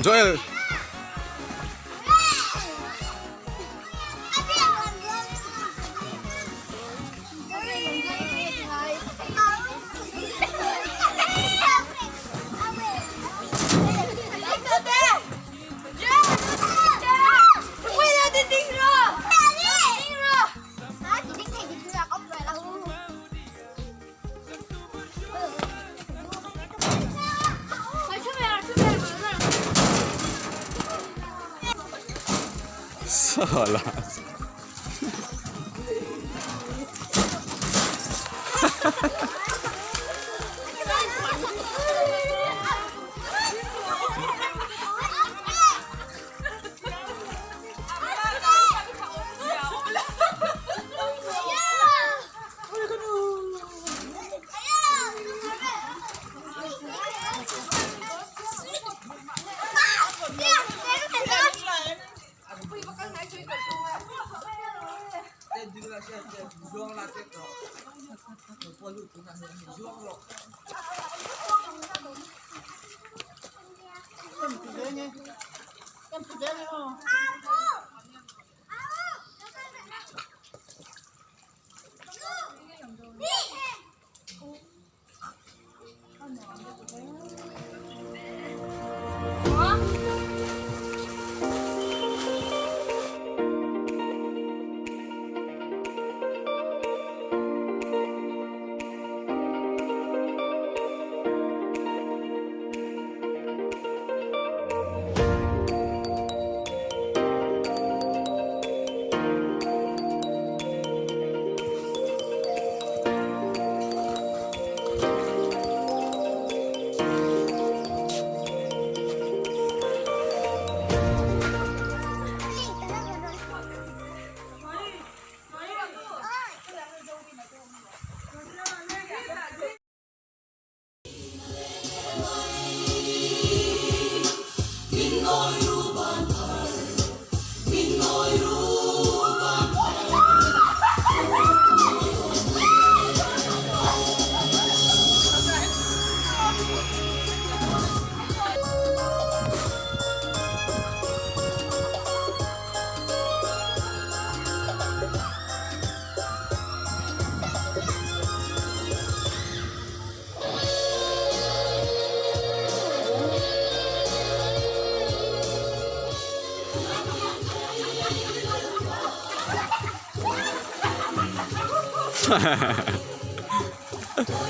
Joel. Salah.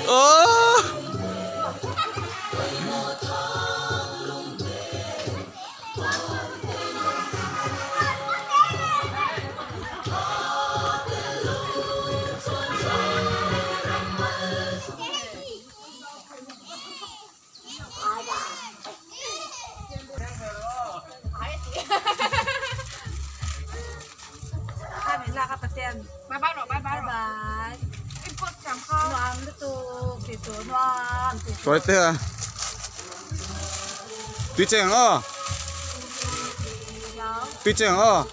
Aww. Tuai te a tui cheng aw tui cheng aw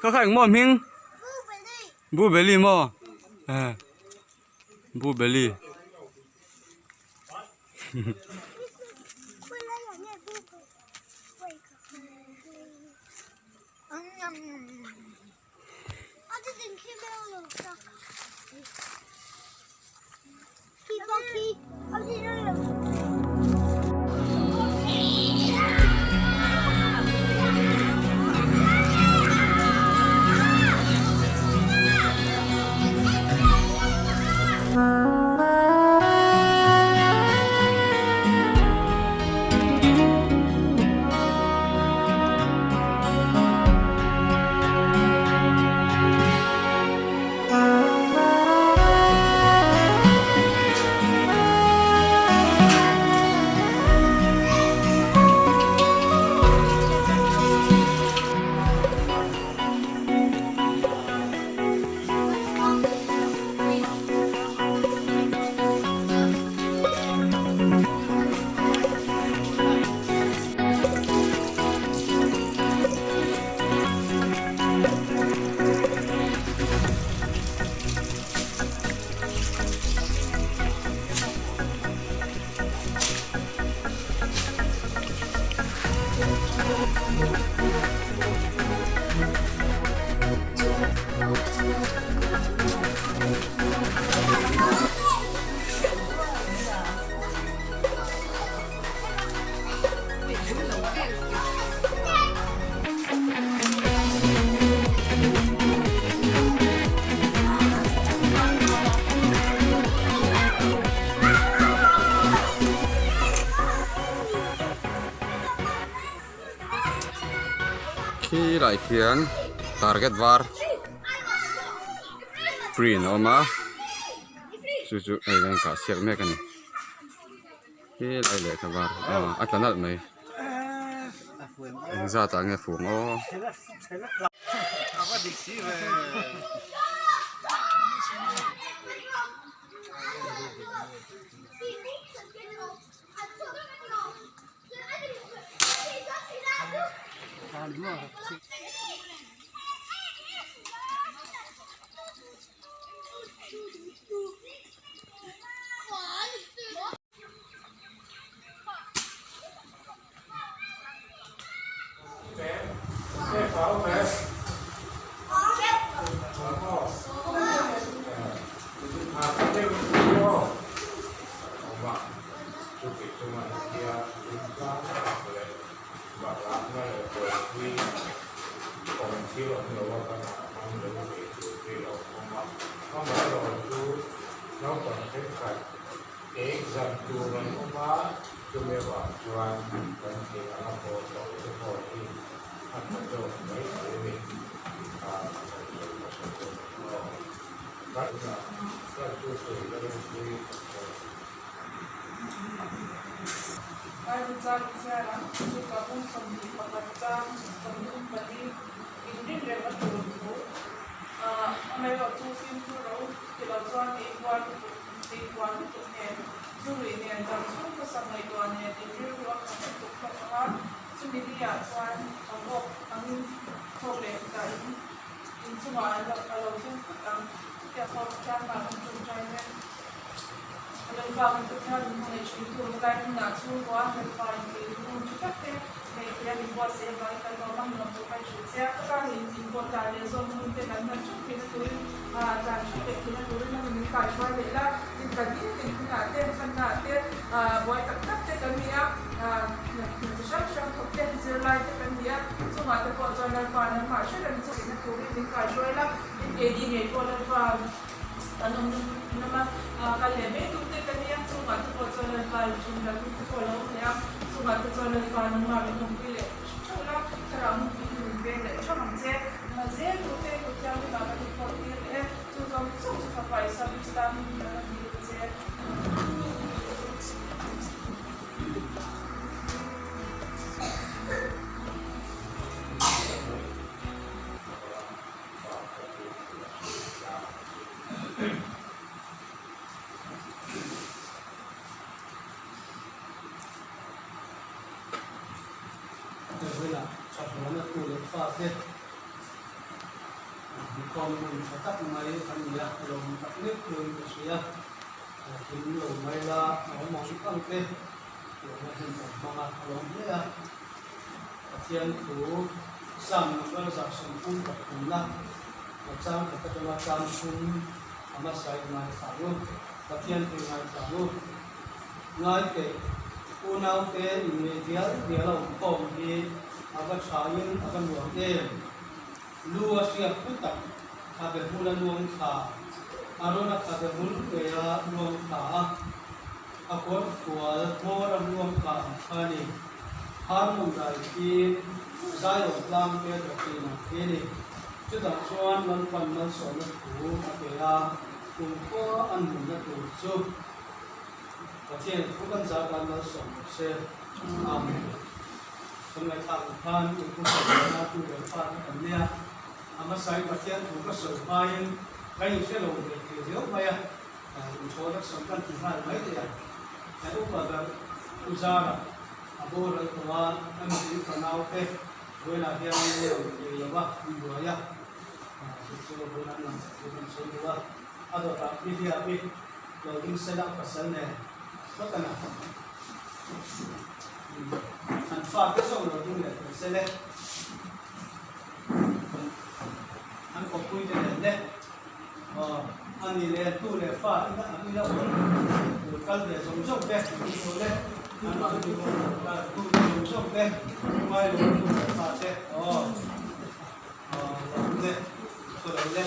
Kha kha engmaw hming? Blueberry maw? Blueberry. Khi lai khian target var print a awm a chu chu hei hian kah siak mek a ni. He lai lehkha var aw a tla nalh mai engzat ah nge fung aw. Lalpa kan Pathian min hmangaih ṭhintu helai hmunah chhungkua Lalpa inti hun ṭha tak te nei thei a min buatsaih avangin kan lawm a, nuam pawh kan hrilh che a. Ka ni inpawh tlan leh zawm hun te kan hman ṭheuh theihna turin tlan ṭheuh leh theihna turin a ni min kaihruai leh la. Tin kan in tin hunah te hmannaah te buai tak tak te kan ni a, hna chi hrang hrang thawk te zirlai te kan ni a, chungah te pawh chuan Lalpa nangmah hre reng chu theihna turin min kaihruai la. Tin keini ngei pawh Lalpa Kan awm lama kal leh mai tum te ka nia, chungah te pawh chuan Lalpa in then dang te pawh a lo awm leh a, chungah te chuan Lalpa nangmah min awmpui leh theuh la, thlarau hmun pui hi min veng leh theuh ang che. Zel tur te kut thianghlimah kan inpawh tir leh e, chu zawng zawng chu fapa Isua Krista hmingin kan rawn dil che. Hei tha hmuhna tu leh fate inkhawm hmun tha tak mai a ni a, lawm tak mek turin ka hria, hlim lo mai la a awm ang ang te lawmna hun kan hmang a, a lawm hle a. Pathian thu Psalm number 133 na a chang khat atanga chang thum a hmasa in ngaithla ang u. Pathian thu ngaithla ang u. Ngai teh, unaute inngeih dial dial a awm khawm hi a va thain a va nuam em. Lu a hriat hlu tak khabe hmul a luang thla, Arona khabe hmul ngeia luang thla a. A kawr fual hmawr a hluam kha ang kha a ni. Harmon rai khi Zion tlang te dawhtin ang khi a ni. Chutah chuan Lalpan malsawmna thu a pe a, kumkhua a nunna tur chu Pathian thu kan zah tan malsawm rawh se. Amen. Kan ngaihthlak ang khan in thu sawi lehna tu leh fa te kan nia. A hmasain Pathian thu ka sawi hmain ka inhre lo ve thei riau mai a. Introduction kan ti nghal mai thei a, he upa ber U Zara a boral tawh a, a nupui fanau te vawiinah hian an lo lang thei lo a, an buai a, chu chu vawiin an lang thei kan sawi duh a, a dawtah Pi Hliapi lo ding sela a pasal nen hlawt a na, an fate zawk lo ding leh thei sele, an kawppui te nen le. Aw, a ni leh tu leh fa ina ang ila awm tur kal ve zawng zawng te an ni tawh le, an mahni pawh lo kal tu te zawng zawng te ngai lo tu leh fa te aw aw lo awm le thaw lo le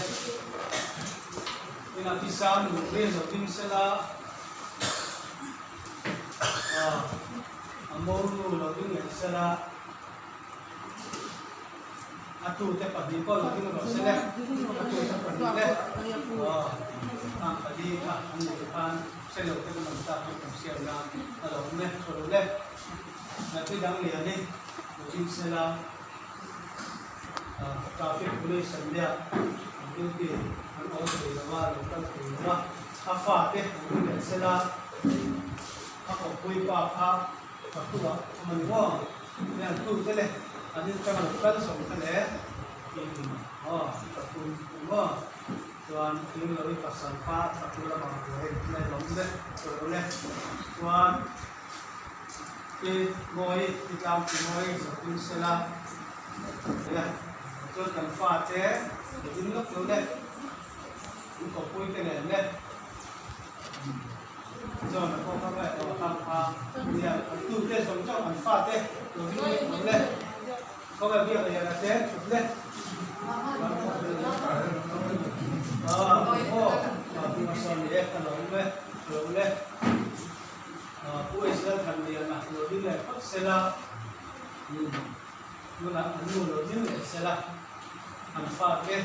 ina tisa nun vel lo ding sela aw a monu lo ding leh sela. A tute pahnih pawh lo ding rawh se le, a tute pahnih le aw ang pali kha an nei khan hre lo te kan awm tak chu kan hriat nan a lo awm e thaw lo le. Ngaihpui dang lian i lo ding se la traffic police an nia an duty an awl thei lo a lo kal thei lo a a fate lo ding leh se la a kawppui pa kha Pathumah awm a ni maw? Hei an tute le an in tang lo kal sawm kha le in aw pathum a ni maw? Chuan tling lo i pasal kha pathum lamah buai a intlai lo awm le tawh lo le. Chuan i mawi i tlang ti mawi zawhpui sela nia chuan kan fate i ding lawk lo le in kawppui te nen le. John a pawh kha nge aw khang kha nia an tu te zawng zawng an fa te lo ding leh awm le khawvel biak leh a te thut le aw aw sawn ni e ka lo awm e lo le pu Israel than lian a lo ding leh phawt sela tunah an nu lo ding leh sela an fa te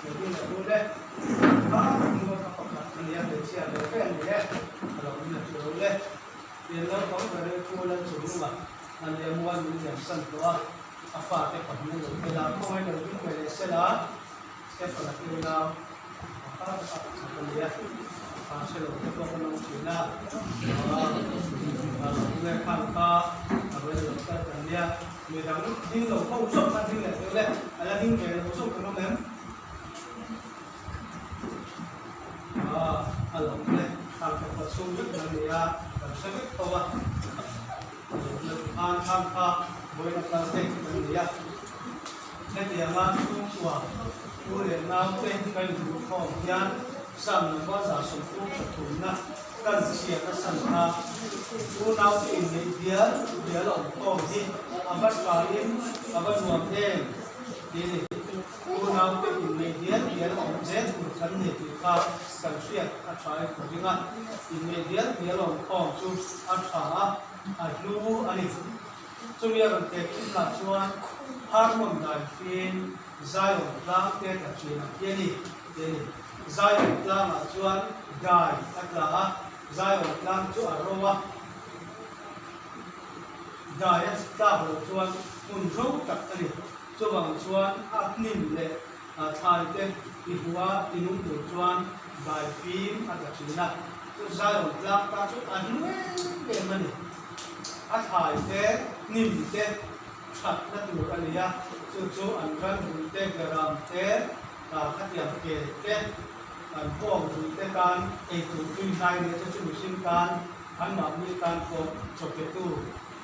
lo ding leh ru le a ringaw kha pakhat a nia hmeichhia ve ve a ni e a lo in a chu lo le pian naupang ber in pu lal chu hnungah a nia mual min liam san tawh a a fa te pahnih a lo tel a khawngaih lo ding ve leh sela Stephen a keu nau a kha a pakhat a nia a hre lo te pawh ka nawm thin a a lo nge khan kha a rawn lo kal kan nia. Mi dang ding lo ho zawk kha ding leh teuh le, a la ding ve lo zawk kan awm em? Aaa, a lo awm le, thang khat chhung vek kan ni e. kha kan hre vek tho a, Khan khan kha vawiin a kal te kan ni a, hetianga chhungkua u leh nau te kan inhmuhkhawm hian Psalm number 133 kan chhiat a san kha unau te inneih dial dial a awm khawm hi a va thain a va nuam em tih a ni. Unau te inneih dial dial a awm zel tur kan ni tih kha kan hriat a tha em ka ring a, inneih dial dial a awm khawm chu a tha a, a hlu a ni. Chumi a rawn pek thin lah chuan Harmon dai hrin Zion tlang te tla thin ang hi a ni tih a ni. Zion tlangah chuan dai a tla a, Zion tlang chu a ro a, dai a tlak loh chuan hmun ro tak a ni. Chuvang chuan a hnim leh thlai te ti hmuh a ti nung tur chuan dai fim a tla thin a, chu Zion tlang ta chu a hnu em em a ni. A thlai te hnim te thatna tur a ni a, chu chu an ran rui te, beram te, khatiang ke te, an hawng rui te tan ei tur tui hnai leh chu chu mihring tan anmahni tan pawh chawpetu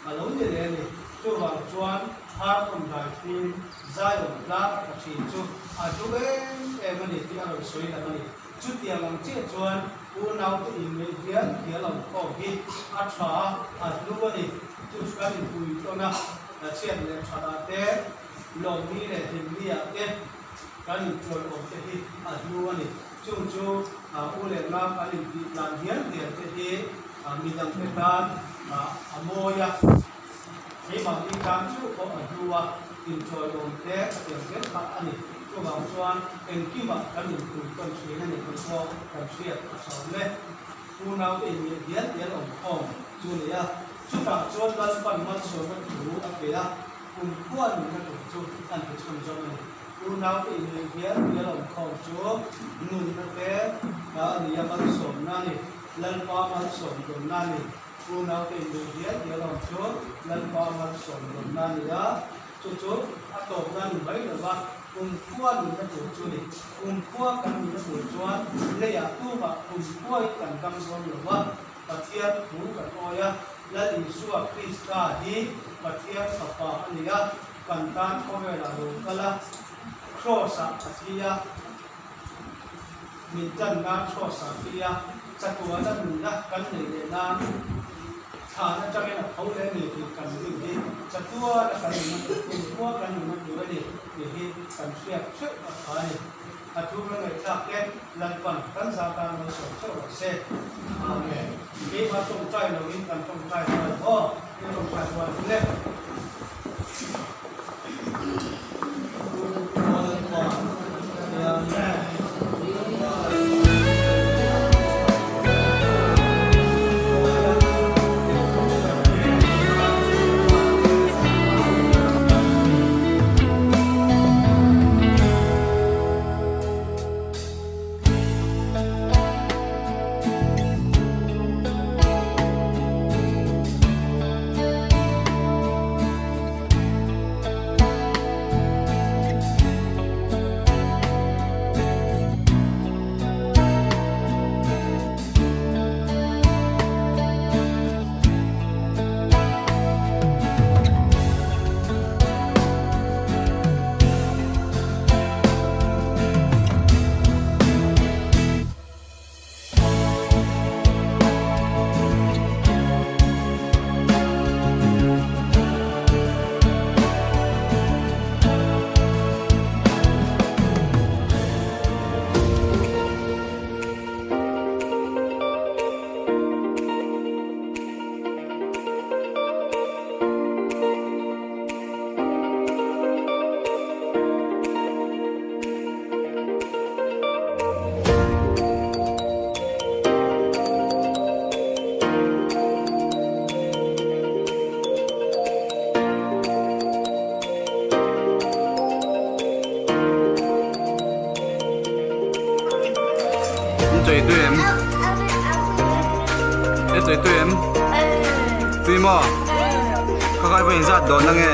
a lo ni leh a ni. Chuvang chuan Harkawm daifim Zion tlang a tla thin chu a hlu em em a ni tih a rawn sawi lang a ni. Chutiang ang chiah chuan unaute inneih hial hial ang khawm hi a tha a, a hlu a ni. Chu chu kan inpui tawn a, chhiat leh thatah te, lawmni leh hlimni-ah te kan intual awm te hi a hlu a ni. Chung chu u leh nau kan intih tlan hial hial te hi midangte tan a mawi a, keimahni tan chauh pawh a hlu a, intual awm te a tiang zel kha a ni. Chuvang chuan engkimah kan inpui tawn thin a ni tih pawh kan hriat a tha awm e. Unaute inneih dial dial awm khawm chu a ni a, chutah chuan Lalpan malsawmna thu a pe a, kumkhua nunna tur chu an ti chhunzawm a ni. Unaute inneih dial dial awm khawm chu nunna te a ni a, malsawmna a ni. Lalpa malsawm dawnna a ni. Unaute inneih dial dial awm chu Lalpa malsawm dawnna a ni a. Chu chu a tawpna ni mai lo va, kumkhua nunna tur chu ni. Kumkhua kan nunna tur chuan leiah tumah kumkhuain kan dam dawn lo va, Pathian thu kan awi a, Lal Isua Krista hi Pathian Fapa a ni a, kan tan khawvelah lo kal a, Kraws-ah a thi a, min tan nan Kraws-ah a thi a, chatuana nunna kan neih leh nan thlan atangin a tho leh a ni tih kan rin hi chatuana kan nunna tur, kumkhua kan nunna tur a ni tih hi kan hriat theuh a tha a ni. A thu ka ngaihthlak te Lalpan kan za tan lo sawi theuh rawh se. Amen. Keimah tawngtai loin kan tawngtai huai maw? Tawngtai huai ang le. Chei tui em? E chei tui em? Tui maw? Kha kai pawhin zat dawn ange.